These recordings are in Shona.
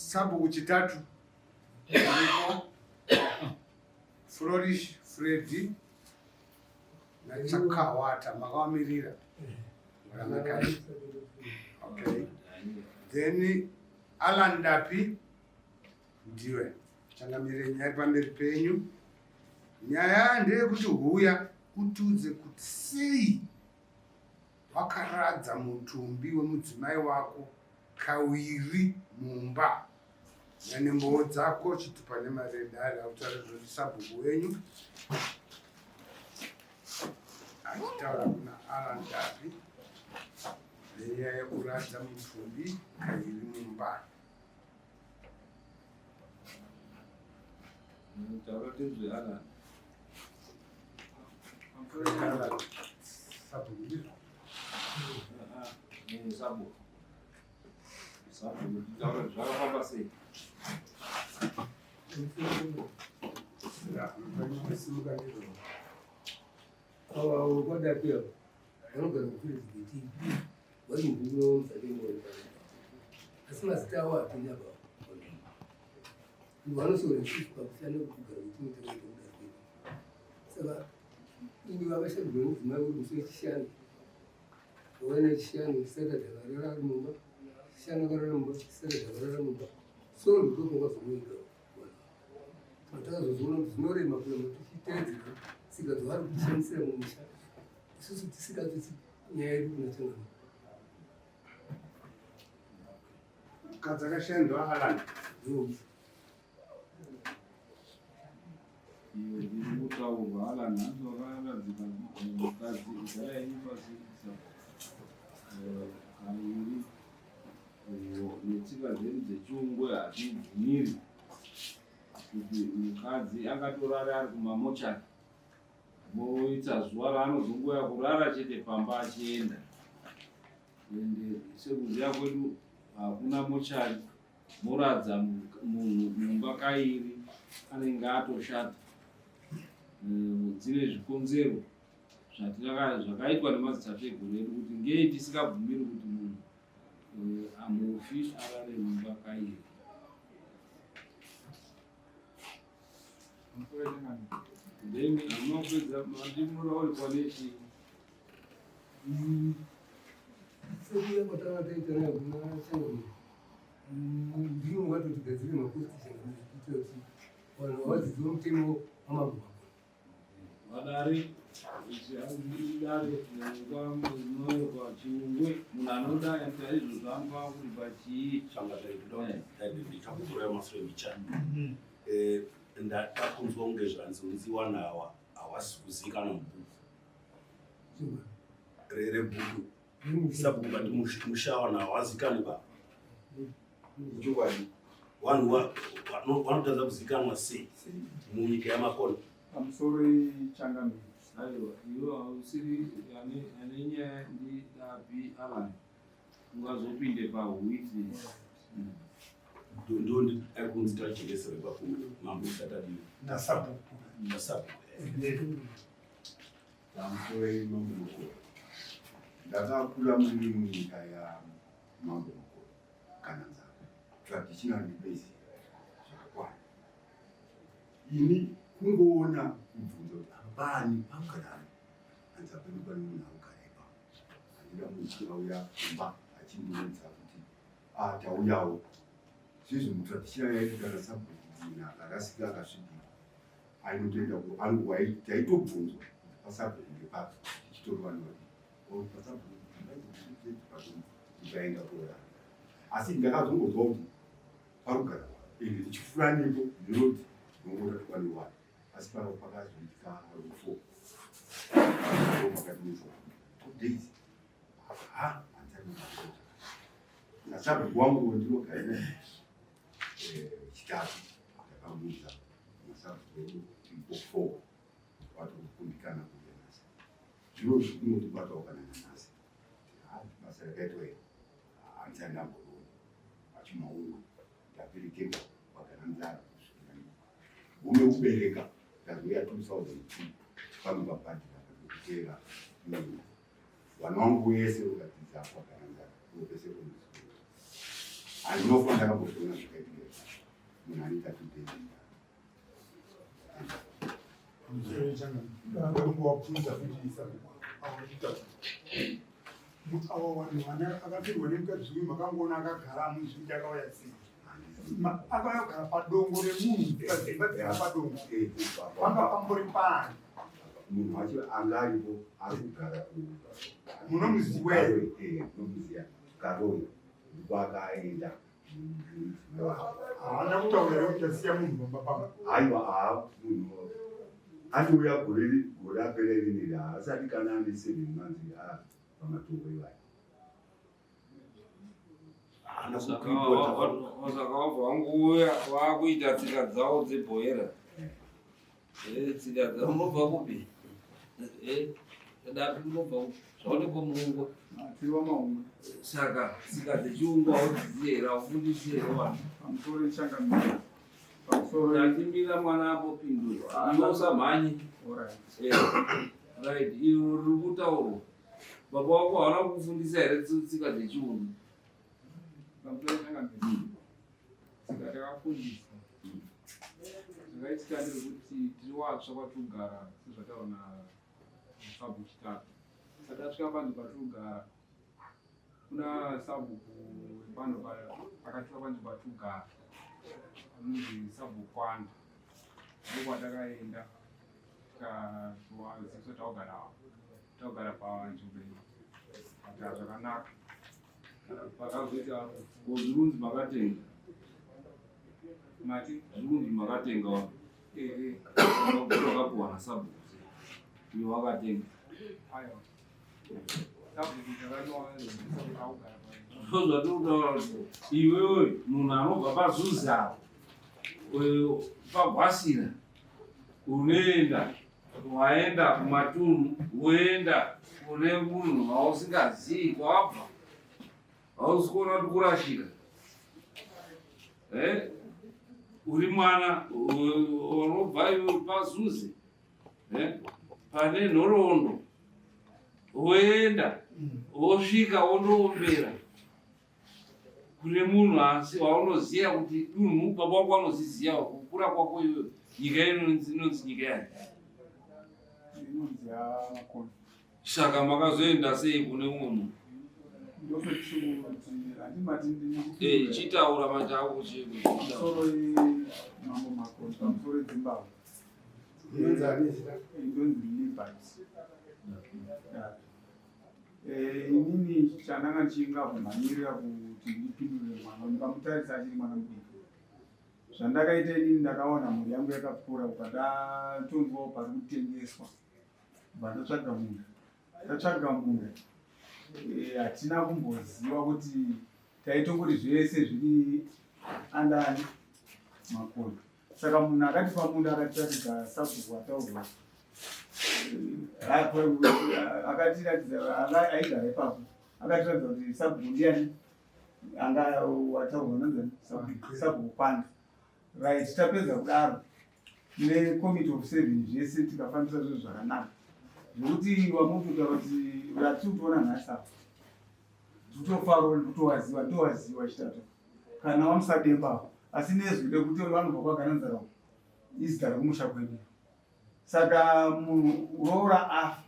Sabhuku chitatu iripo Flourish Freddy naChakawata makawamirira Rakanaka. Okay. Then Alan Dapi ndiwe changamire nyaya iri pamberi penyu. Nyaya ndeyekuti huya utiudze kuti sei wakaradza mutumbi wemudzimai wako kawiri mumba nanembowo dzako chitupa nemari yedare akutaura zvoti sabhuku wenyu achitaura kuna Alan Davi nenyaya yekuradza mutumbi kairi mumba. Taura tinzwe Alan. Sabhuku ndizvo. Sabhuku. Sabhuku taura zvakafamba sei? Simuka ndizvo. Ava kwadapi ava vanogara kufirizigeti vari mubhuku musatenge vari asi mazita avo hatina ba vanosora isusu pakusiyana kugara kwetinoita kuita kudari kwedu saka ini vakashandwa nemudzimai uri musi wechishanu vauya nechishanu saturday akarara ari mumba chishanu akarara mumba saturday akarara mumba so ndokwazomuiga Takazozoona kuti zvinorema kuramba tichiteedzera tsika dzavari kutishandisira mumisha isusu tisingatsitsi nyaya yedu kuna changamire. Mukadzi akashandwa Alan. Iyo iri kutaurwa Alan hanzi wakaradzika mukadzi igara yenyu pasi kairi netsika dzedu dzechiungwe hatibvumiri kuti mukadzi angatorare ari kumamochari moita zuva raanozongouya kurara chete pamba achienda ende sekuziva kwedu hakuna mochari moradza munhu mumba kairi anenge atoshata eh, dzine zvikonzero zvakaitwa nemadzitateguru edu kuti ngei tisingabvumiri kuti munhu eh, amufi arare mumba kairi then munopedza mandi munoda kuripwa nechii Sekuya kwatanga taita nayo kuna changamire ndimo ngatotigadzire maconstitution kuitira kuti vanhu vavadzidziwe mutemo wamambo makuru Vadare dare kwamunoyekwa chiungwe munhu anoda chaizvozvo anofanira kuripa chii ndichakutorai masure mbichana ndada kunzwa kunge zvanzi unzi wanhu awa hawasi kuzivikanwa mubhuku rebhuku sabhuku but musha wanhu hawazikanwi ba chokwadi vanhu vanotadza kuzikanwa sei munyika yamakona pamusoro ichangamire aiwa iwe hausiri ane nyaya ndidabi alan ungazopinde pawitness ndo aikunzi tachekesera ipapo mambo usatadii Nasabhuku. nasabhuku Pamusoro mambo Makore. Ndakakura muri munyika yamambo Makore kana nzara traditional base zvakakwana. Ini kungoona kubvunza kuti apa pani pagara ani hanzi apani pane munhu akugara ipapo. Handida munhu auya kumba achindiudza kuti ah tauyawo. Zvizvi mutraditional yaiti kana sabhuku munhu akarasika akasvibira ainotoenda taitobvunzwa kuti pasabhuku ndepapi tichitori vanhu vadiki or pasabhuku tikaenda korara asi ndakazongonzwa kuti parugara ende tichifura nepo nerodi nongota tukwane wani asi paro pakazoitika rufo pakatinetsa 2 days ha nasabhuku wangu wandinogara naye chitatu ndakamuudza masabhuku edu tiripo 4 vatokukundikana kuuya nhasi zvino zvikunotibatawo kana nanhasi basa rakaitwa iri handisati ndamboriona achimaungwe ndaperekegwa pagara nzara kusvikira gume kubereka ndazouya 2002 pano pabhadhira ndokutera vana vangu vese vakadzidza pagara nzara vopese kundisukuru. Handinofa ndakambozviona zvakaitika munhu anoita 2 days. Ndakangowabvunza kuti avo vanhu vane akafirwa nemukadzi uyu makangoona akagara muzi kuti akauya sei? Akauya kugara padongo remunhu, padzimba dziri padongo, panga pambori paani? Munhu wacho anga aripo ari kugara. Munomuziwa here? Munomuziva Karoi, ndiko akaenda. Haana kutaura here kuti asiya munhu pamba panga? Aiwa, haa, munhu anouya gore rapera rineri, haasati kana ane 7 months pamatongo iwayo. Haana. Saka Kukuipota. Saka wabva wanguuya waakuita tsika dzavo dzebhoera. Tsika dzavo unobva kupi? Dapi unobva kupi? Zvaonekwa muungwa. Tiri wamaumwe. Saka tsika dzechiungwa haudziziye here? Haufundisi here vanhu? Pamusoro ichangamire, pamusoro. Tatimbira mwana ambopindura, iwe usamhanye. Alright. Right, iwe riri kutaurwa, baba wako haana kukufundisa here tsika dzechiunhu? Pamusoro ichangamire, tsika takafundiswa. Zvakaitika ndezvekuti tiri watsva kwatirikugara, sezvataurwa nasabhuku Chitatu. Saka tasvika panze patirikugara, kuna sabhuku wepano pakatipa panze patirikugara, anonzi Sabhuku Kwanda. Ndokwatakaenda tikazivisa takugara panzvimbo iyi, ata zvakanaka. Pakazoita Zvirunzi makatenga? Mati? Zvirunzi makatenga wa? Ehe. Wakapuwa nasabhuku, iwe wakatenga? Aiwa, sabhuku takanoa akugara. Ndozvatirikutaura kuti iwewe munhu anobva pazuza, pagwasira, unoenda, waenda kumatunhu, woenda kune munhu wausingazii kwawabva, hausi kuona kuti kurashika? Uri mwana unobva iwe pazuze, pane nhoroondo, woenda, wosvika, wondoombera kune munhu asi waunoziva kuti dunhu baba wako vanoziziva kukura kwako iwewe. Nyika inonzi nyika yani? Inonzi yamakoni. Saka makazoenda sei kune umwe munhu? Ndopetikuti handimati. Chitaura machako. Pamusoro, Mambo Makoni, pamusoro eDzimbabwe. Unonzi ani zita? Ndonzi Libert. Inini chandanga ndichinga kumhanyirira kuti ndipindure mwana, ndikamutarisa achiri mwana mudiki. Zvandakaita inini, ndakaona mhuri yangu yakakura, kubva ndatonzwawo pari kutengeswa, bva ndatsvaga munda. Tatsvaga munda, hatina kumboziva kuti taitongoti zvese zviri andani Makoni. Saka munhu akatipa munda akatiratidza sabhuku ataurwa, akatiratidza aigara ipapo, akatiratidza kuti sabhuku ndiani anga wataurwa, nanzani Sabhuku Kwanda. Right, tapedza kudaro necommittee of seven, zvese tikafambisa zvinhu zvakanaka, zvekuti wamutotaura kuti ratiri kutoona nhasi apa, ndikutofaro, ndikutowaziva, ndowaziwa Chitatu kana wamusadembapo, asi nezwi rekuti vanobva kwaGananzara, izita rekumusha kwedu. Saka munhu roora afa,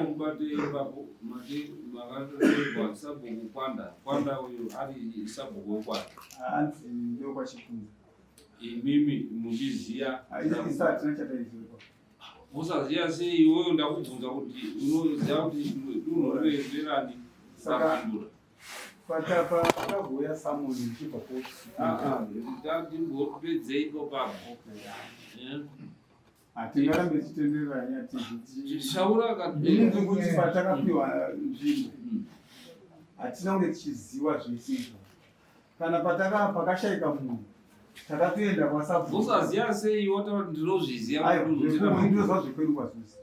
Mubate ipapo, mati makatorerwa Sabhuku Kwanda. Kwanda uyu ari sabhuku wekwanda? Hanzi ndokwaChikunza. Imimi muchiziya? Isu hatina chataiziva. Usaziya sei iwewe? Ndakubvunza kuti unoziva kuti dunhu rerani. Saka pakagouya summon ichibva kuofisi. Timbopedzeipo papo. Hatingarambe tichitenderera nyaya. Shaura. Ini ndikuti patakapiwa nzvimbo, hatina kunge tichiziva zvese izvo. Kana pakashayika munhu, takatoenda kwasabhuku. Usaziya sei? Wataura kuti ndinozviziva. Ndinoziva zvekwedu kwaZuzi,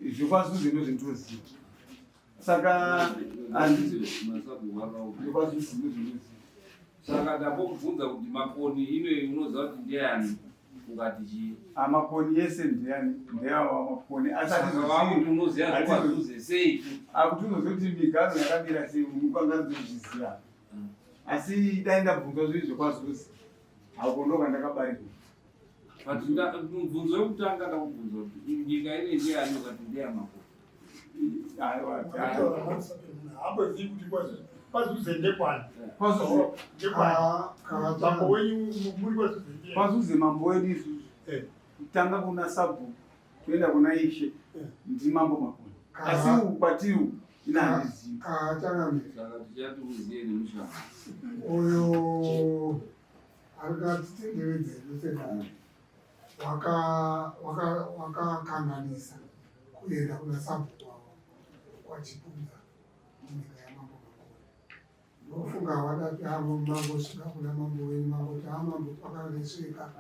zvekwaZuzi ndo zvendinoziva. Saka zvekwaZuzi ndo zvendinoziva. Saka ndambomubvunza kuti Makoni inoyi unoziva kuti ndeyani? Ungati chii? Amakoni yese ndiyani ndeawa makoni asi Saka wakuti unoziva zvekwaZuze sei? Akuti unoziva kuti miganho yakamira sei unokwanisa asi dai ndabvunzwa zvinhu zvekwaZuze hauko ndokandakabarirwa. But mubvunzo wekutanga ndakubvunza kuti nyika ine ndeyani ukati ndeyamakoni. Aiwa. Hambozivi kuti kwaZuze ndekwani. Ndekwani. Mambo wenyu muri kwaZuze ndiye. KwaZuze mambo wedu isusu kutanga kuna sabhuku toenda kuna ishe ndimambo Makoni, asi uku kwatiri uku ina handizivi. Changamire. Saka tichati uziye nemushana. Uyo arikatitenderedza sedare wakakanganisa kuenda kuna sabhuku wavo kwaChipunza munyika yamambo Makoni. Ndofunga wadati avo mangosvika kuna mambo wenyu mangoti a mambo pakaresveka,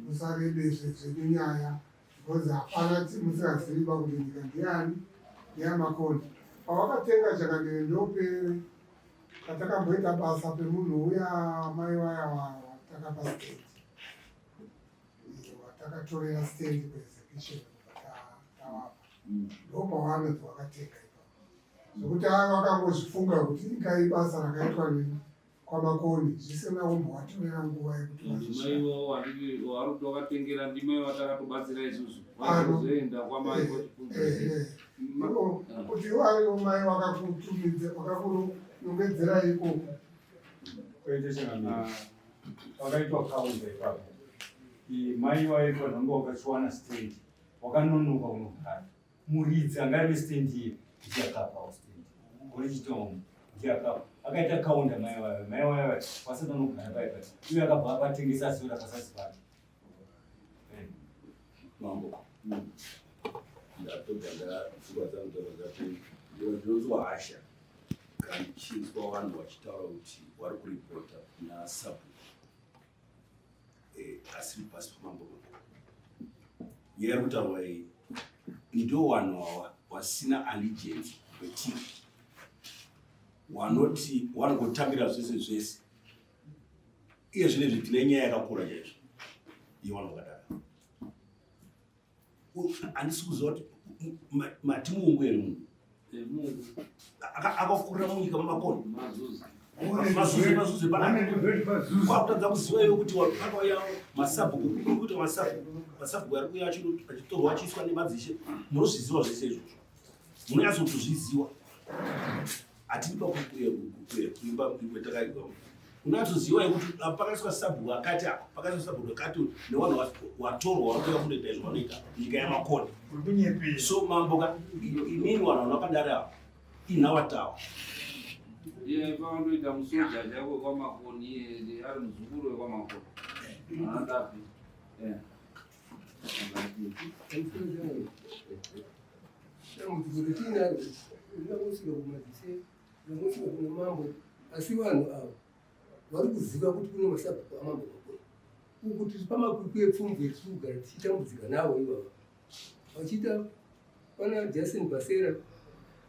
musarebese zvenyu nyaya because hapana musingazivi kuti nyika ndiyani, ndeyaMakoni. Pawakatenga Chakandere ndope patakamboita basa pemunhu uya mai vaya watakapa stand, watakatorera stand kuexecution tawapa, ndopawanonzi wakatenga ipapo. Zvokuti vakangozvifunga kuti ingai basa rakaitwa kwaMakoni zvisina kumbovatorera nguva yekuti vazvisvike. Maivo wanditi wari kuti wakatengera ndimai vatakatobatsira isusu. Ano. Vazoenda kwamai kwaChipunza. Ivo, kuti varivo mai vakakutumidza vakakunongedzera ikoko. Kwete changamire, pakaitwa kaunda ipapo, mai waipa zvanga wakachiwana stand, wakanonoka unogara muridzi anga ari stand iye ndiakapawo stand original ndiakapa akaita kaunda mai wayo mai wayo wasati anogara paipa uye akabva apatengesa asiwo rakasasi pake. Mambo, ndatobva ndapfungwa dzangu dzabva dzati ndinonzwa hasha kana ndichinzwa vanhu vachitaura kuti vari kuripota kuna sabhuku asiri pasi pamambo Makoni. Nyaya iri kutaurwa iyi ndo vanhu ava vasina allegiance kwetiri, vanoti vanongotambira zvese zvese. Iye zvinezvi tine nyaya yakakura chaizvo yevanhu vakadaro. Handisi kuziva kuti mati muungu here munhu akakurira munyika maMakoni Mazuze Mazuze kwakutadza kuziva iwe kuti pakauya masabhuku kuri kuita masabhuku masabhuku ari kuuya achitorwa achiiswa nemadzishe. Munozviziva zvese izvozvo, munonyatsotozviziva. Hatidi pakuimba kwetakaigwa unatsoziva yekuti pakaiswa sabhuku akati apa pakaiswa sabhuku akati nevanhu watorwa vari kuuya kundoita izvo vanoita nyika yaMakoni. Uri kunyepera. So mambo ka inini vanhu vanokadari ava inhawatawa. Iye pavandoita musoja chako kwaMakoni, iye ari muzukuru wekwaMakoni. Anadapi. Dambudziko retinaro ringangosvika kumadzishe, ringangosvika kuna mambo, asi vanhu ava vari kuziva kuti kune masabhuku amambo Makoni. Uku tiri pamakwikwi epfumvu etiri kugara tichitambudzika navo ivava vachiita pana Jason Basera,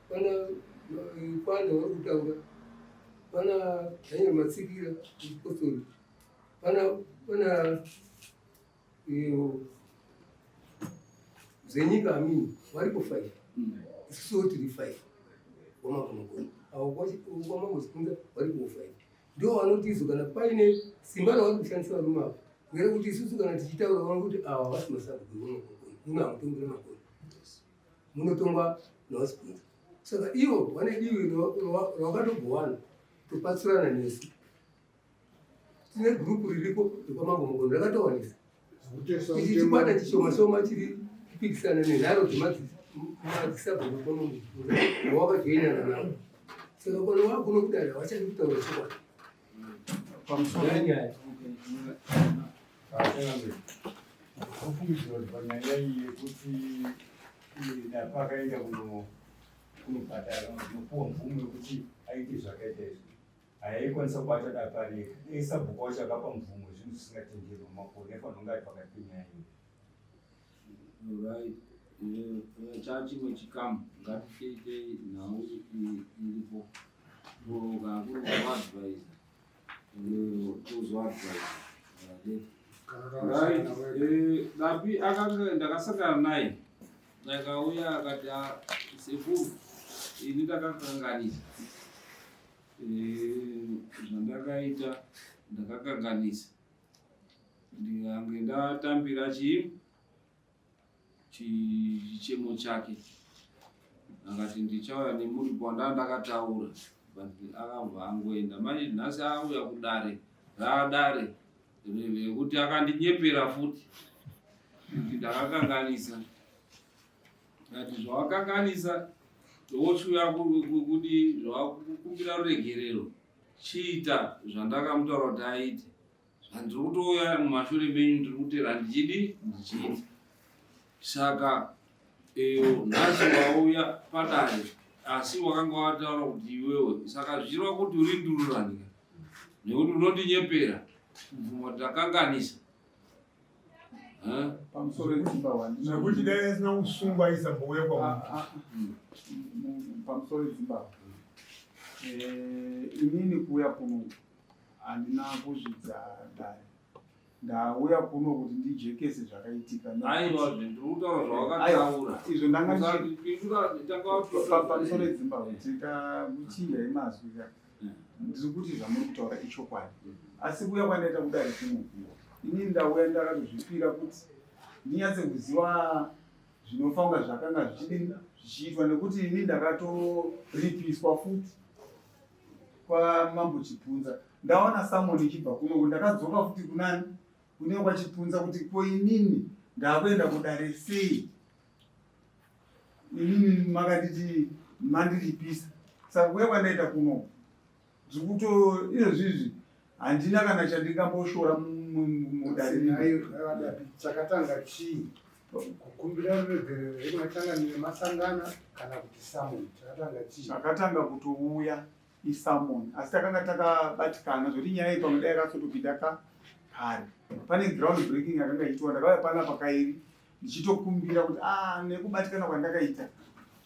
pana Kwanda vari kutaura, pana Daniel Matsikira mupostori, pana Zvenyika Amini varipo five, isusuwo tiri five wamambo Makoni. Avo kwamambo Chipunza varipowo five. Ndo vanoti izo kana paine simba ravari kushandisa varume ava ngerekuti isusu kana tichitaura vanokuti ava havasi masabhuku ekwamambo Makoni, muno hamutongeri Makoni, munotongwa navaChipunza. Saka ivo vane divi ravakatogowana kutobatsirana nesu. Tine gurupu ririko rekwamambo Makoni rakatowanisa. Ichi chikwata chishoma shoma chiri kupikisana nenharo dzemadzisabhuku kwamambo wawakajoinana navo. Saka kana wakuno kudari havachadi kutaura chokwadi. Pamusoro nyaya. Kufungidzira kuti panyaya iyi yekuti napakaenda kunobhadhara kunopuwa mvumo yekuti aite zvakaita izvi haikwanisa kubata daparika dei sabhuku wacho akapa mvumo zvinhu zvisingatenderwa Makoni aifanira kunge ari pakati penyaya iyi. Right. Chachimwe chikamu ngatiteitei nhau iripo kana kuri kuadvisa tozoadvisa later. Right. Eh, Dapi akanga ndakasangana naye akauya akati ah, sekuru ini ndakakanganisa eh, zvandakaita ndakakanganisa ndikange ndatambira chii chichemo chake akati ndichauya nemuripo wandanga ndakataura but akabva angoenda manje nhasi auya kudare raadare rekuti akandinyepera futi kuti ndakakanganisa ati zvawakanganisa wochiuya kudi zvawakukumbira ruregerero chiita zvandakamutaura kuti aite Zvandiri kutouya mumashure menyu ndiri kutera ndichidi ndichiita. Saka eh, nhasi wauya padare asi wakanga wataura kuti iwewe saka zvichireva kuti uri ndururani nekuti unondinyepera kubvuma kuti ndakanganisa pamusoro edzimba nekuti dai asina kusungwa aisambouya kwamunhu ah, ah. Pamusoro edzimba eh, inini kuuya kuno Handina kuzvidza dare. Ndauya kuno kuti ndijekese zvakaitika. Aiwa ndiri kutaura zvawakataura. Izvo ndanga pamusoro eZimbabwe tikakuchinja imazwi ka. Ndiri kuti zvamuri kutaura ichokwadi. Asi kuuya kwandaita kudare kuno inini ndauya ndakatozvipira kuti ndinyatse kuziva zvinofanira zvakanga zvichidini zvichiitwa nekuti ini ndakatoripiswa futi kwamambo Chipunza ndaona samoni ichibva kuno ndakadzoka futi kunani kune kwaChipunza kuti ko inini ndakuenda kudare sei inini makanditi mandiripisa saka kuya kwandaita kuno zvikuto izvozvizvi handina kana chandingamboshora mudare chakatanga chii kukumbira ruregerero rekumatanga masangana kana kuti samon chakatanga chii chakatanga kutouya isamon asi takanga takabatikana zvekuti nyaya iyi pamwe dai yakasotopinda ka kare pane ground breaking yakanga ichiitwa ndakauya panapa kairi ndichitokumbira kuti a ah, nekubatikana kwandakaita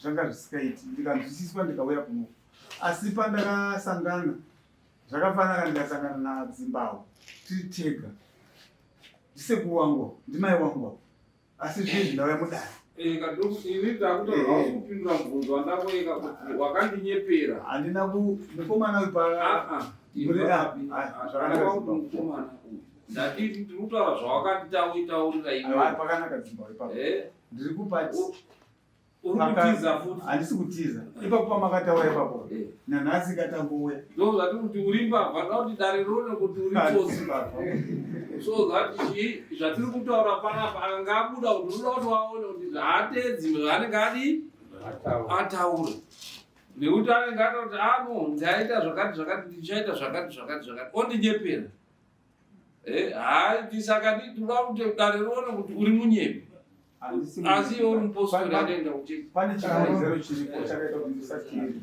zvanga zvisikaiti ndikanzwisiswa ndikauya kuno asi pandakasangana Zvakafanana ndikasangana naDzimbahwe tiri tega ndisekuru wangu ndimai wangu asi zvinezvi ndauya mudare eh, kupindura mubvunzo wandakueka kuti wakandinyepera handina ku mukomana uyu ah, ah, pa ndati ndiri kutaura zvawakanditaurira iwe pakanaka Dzimbahwe ipapo eh? ndiri kupati Uri kutiza futi. Handisi kutiza. Ipapo pamakataura ipapo. Eh. Nanhasi katangouya. Ndo zvati kuti uri mbavha da kuti dare rione kuti uri tsotsi. So that chi zvatiri kutaura panapa akanga abuda kuti unoda kuti waone kuti zvaatedzi zvaanenge adi ataura. Nekuti anenge atoti ano ah, ndaita zvakati zvakati ndichaita zvakati zvakati zvakati ondinyepera. Eh, hayi saka tinoda kuti dare rione kuti uri munyepi. Asi iwe uri mupostori anoenda kuchechi. Pane chikonzero chiripo chakaita kuti ndisateere.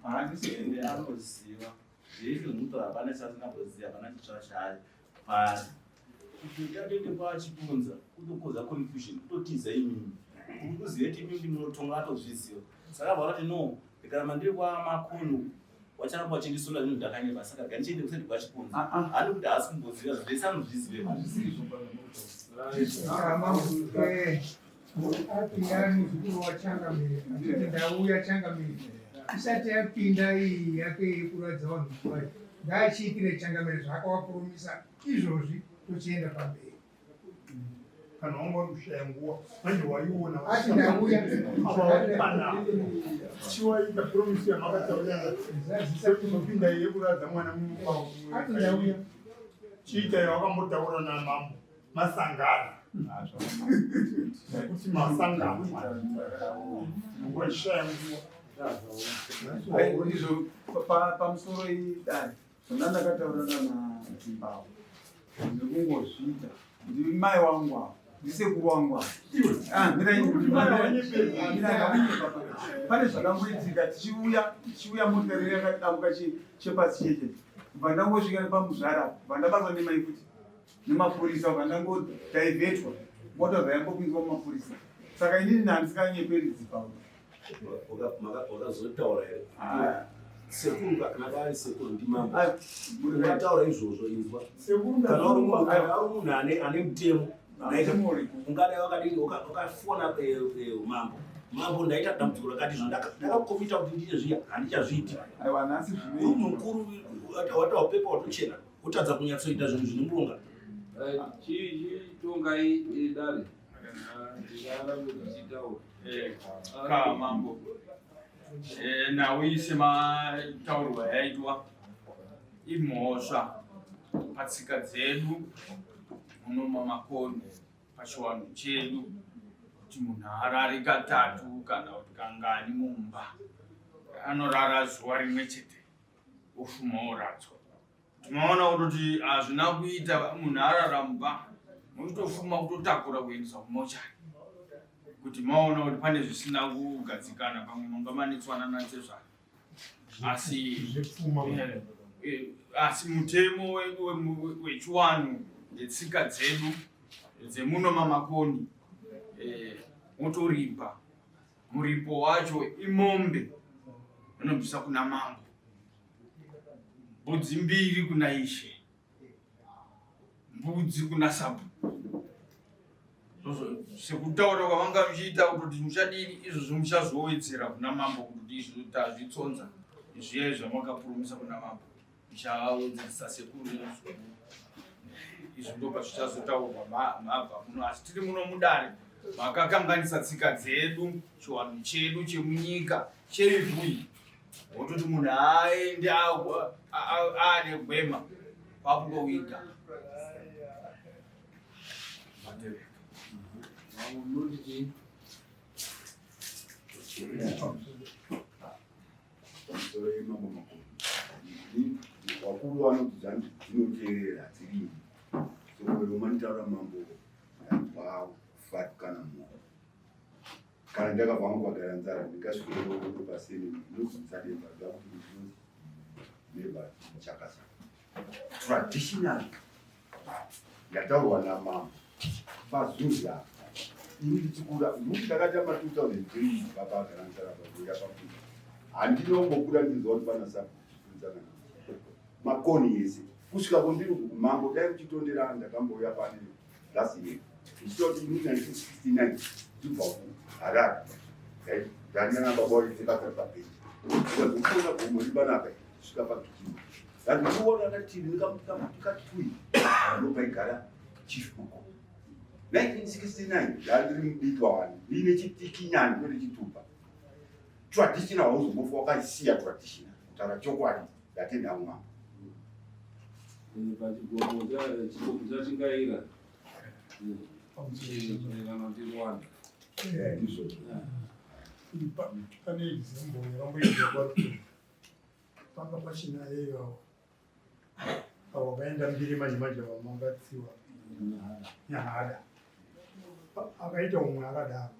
Handisi anoziva zvese zvinotaura hapana chasingamboziva hapana chitsva chaari paari kuti tatoende kwachipunza kutokoza confusion kutotiza imimi kuziva kuti imimi munotonga atozviziva saka vava kuti no ndikaramba ndiri kwamakunu wacharamba wachindisunda zvinhu ndakanyeba saka gandichiende kusati kwachipunza ah, ah. handi kuti haasi kumboziva zvese anozviziva apinda muzukuru wachangamire achiti ndauya changamire isati yapinda iyi yake yekuratidza vanhu kuai ngaachiitire changamire zvaakawapuromisa izvozvi tochienda pamberi kana wanga uri kushaya nguva manje waiona ati ndauya chiwaita promisi yamakataurana sekuzopinda iye kuradza mwana mumba ati ndauya chiita yawakambotaura namambo masangana nekuti masangana waishaya nguva izvo pamusoro idare Zvona ndakataurana naZimbabwe ndiri kungozviita ndiri mai wangu ava ndisekuru wangu ava ah, pane zvakamboitika tichiuya tichiuya motikari yakadambuka chepasi cheche bva ndangosvika nepamuzvara bva ndabatwa nemai kuti nemapurisa bva ndangodhaivetwa mota zvayambopinzwa mumapurisa saka inini ndandisikanyeperi Zimbabwe wakazotaura here ah. Sekuru kana vari sekuru ndimambo. Ungataura izvozvo inzwa. Kana uri munhu kana uri munhu ane ane mutemo ungadai wakadini wakafona eh, eh, mambo. Mambo ndaita dambudziko rakati izvo ndakakomita kuti ndiite zviya handichazviiti. Aiwa nhasi zvino. Uri mukuru watawa pepa watochena wotadza kunyatsoita zvinhu zvine muronga. Chitongai dare. Ka mambo eh, nhau iyi semataurwa yaitwa imhosva patsika dzedu muno mamakoni pachiwanhu chedu kuti munhu arare katatu kana kuti kangani mumba anorara zuva rimwe chete ofuma oradzwa Tinoona kutoti hazvina kuita munhu arara mumba muchitofuma kutotakura kuendesa kumochari kuti maona kuti pane zvisina kugadzikana pamwe manga manetswana natezvara asi eh, eh, asi mutemo wechiwanhu netsika dzedu dzemuno mamakoni eh, motoripa muripo wacho imombe anobvisa kuna mambo mbudzi mbiri kuna ishe mbudzi kuna sabhuku sekutaura kwavanga muchiita kutoti muchadini izvozvo muchazowedzera kuna mambo kuti izvo tazvitsonza zviya zvamakapurumisa kuna mambo muchawedzeresa sekuru izvo ndopa zvichazotaurwa mabva muno asi tiri muno mudare makakanganisa tsika dzedu chiwanhu chedu chemunyika cheivhu iyi wototi munhu aende aane gwema kwakungowiga Vakuru vanoti dzinoteerera dzirimo sokuromanitaura mambo vafatukana mwoyo kana ndakabva hangu pagara nzara ndingasvikeroto paseni ndinobvunza demba ndakuti ndinonzi neba chakasa traditional yataurwa namambo pazuza ini ndichikura nokuti ndakatamba 2003 papagara nzara pakuya pakuda handinombokura ndinzwa kuti pana sakuchikunza kana makoni ese kusvika kundiri mambo dai muchitondera ndakambouya pane last year ndichitoti ini 1969 ndibva kuharare ndanyana baba waitsekatari pabhenji ndikazokuona gomo riri panapa kusvika pagijima ndandikuona katiri ndikatui ndopaigara chief uko 1969 ndandiri mudiki wawani ndiine chitikinyani kwete chitupa traditional hauzombofa wakaisiya traditional kutaura chokwadi ndatenda umambo Pachigomo chikomo chachingaira. Vanoti Rwanda. Ndizvozvo. Pane example yakamboitika kwaRuto. Panga pachina iyeyo avo vakaenda mbiri manje manje avo mangatsiwa Nyahada. Akaita umwe akadaro.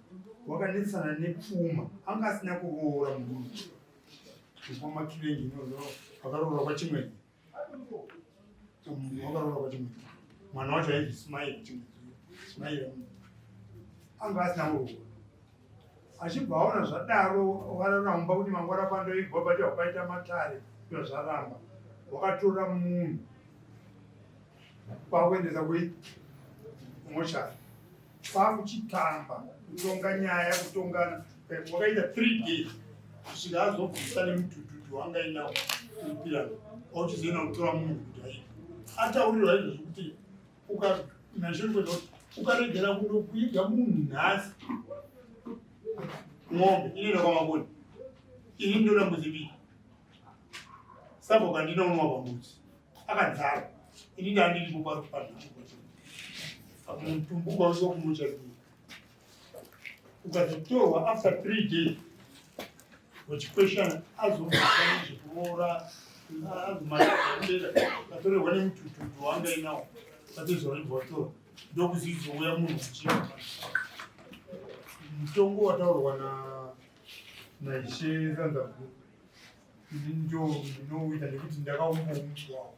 Wakanetsana nepfuma. Anga asina kuroora murume. Kwamakivengi akaroora kwachimweni. Wakaroora kwachimweni. Mwana wacho ainzi Ismail Chimweni. Ismail anga asina kuroora. Achibva aona zvadaro wararamba kuti mangwana pandoigwa pacho paita matare iyo zvaramba. Wakatora munhu kwakuendesa kui mochari kwakuchitamba kutonga nyaya kutongana wakaita 3 days kusvika azobvisa nemudhudhudhu wanga inawo kupirana wauchizoenda kutora munhu kuti aite ataurirwa izvozvo kuti ukaregera kunokuiga munhu nhasi ng'ombe inoenda kwamakoni ini ndinoda mbudzi mbiri sabhuku handina unwa pambudzi akadzara ini ndandiripo pari panhamo mutumbu ukauswa kumuchadii ukazotorwa after 3 days wechikweshana azobvisa nezvekuroora azomaera atorerwa nemutututu waanga inawo atezvaibva watora ndokuzizouya munhu kuchii mutongo wataurwa na naishe zanzagu ini ndo ndinouita nekuti ndakaumbounzwawo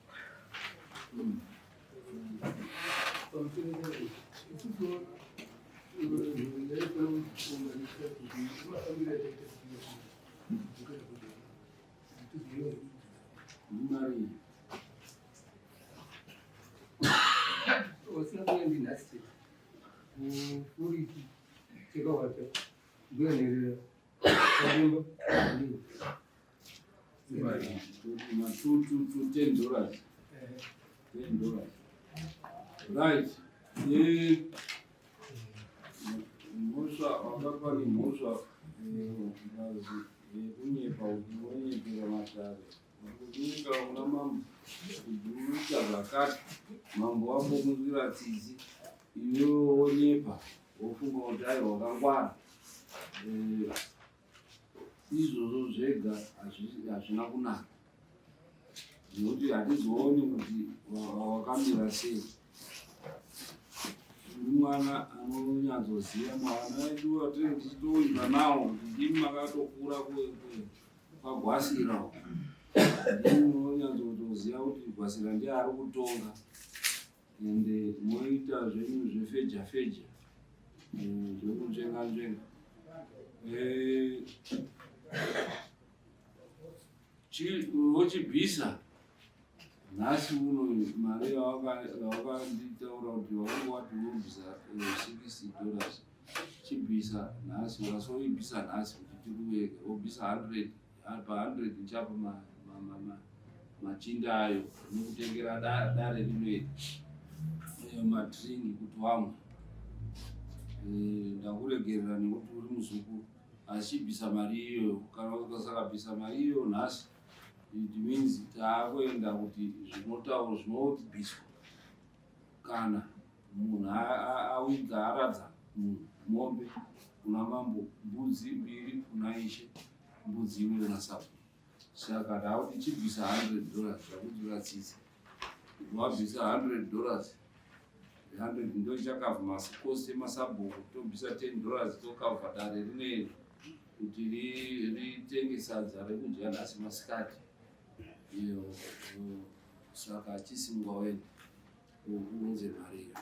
Imari. Wasina kuuya ndinhasi chete. Uri chekawata mbuya nherera karimba ndini. Ma 2 2 2 10 dollars. 10 dollars. Right. Eh, mhosva wakapa ni mhosva ngazi yekunyepa kuti unonyepera matare. Kunyika kuna mambo kuti unoita zvakati mambo wambokunzwira tsitsi iwewe wonyepa wofunga kuti aiwa wakangwara. Eh, izvozvo zvega hazvina kunaka nekuti hatizooni kuti wakamira sei. Uri mwana anonyatsoziva mwana edu atinenge tichitoimba nawo kuti ndimi makatokura kwagwasira uko. Ndimi munonyatsotoziva kuti gwasira ndiye ari kutonga ende moita zvenyu zvefeja feja zvekunzvenga nzvenga. Vochibvisa nhasi uno mari yawakanditaura kuti wakanga wati unobvisa 60 dollars, chibvisa nhasi, wasoibvisa nhasi kuti tikuveke. Wobvisa 100 pa 100 ndichapa machinda ayo nokutengera dare rino iri madringi kuti wamwe. Ndakuregerera nekuti uri muzukuru, asi chibvisa mari iyoyo. Kana ukasakabvisa mari iyoyo nhasi, it means taakuenda kuti zvinotaura zvinobviswa kana munhu awiga aradza munhu mombe kuna mambo, mbudzi mbiri kuna ishe, mbudzi imwe kuna sabhuku. Saka ndakuti chibvisa 100 dollars, ndakudzura tsitsi wabvisa 100 dollars. 100 ndo ichakavha makosti emasabhuku, tobvisa 10 dollars tokavha dare rineri kuti ritenge sadza rekudya nhasi masikati iyo. Saka chisingwa wenda uunze mari iyo.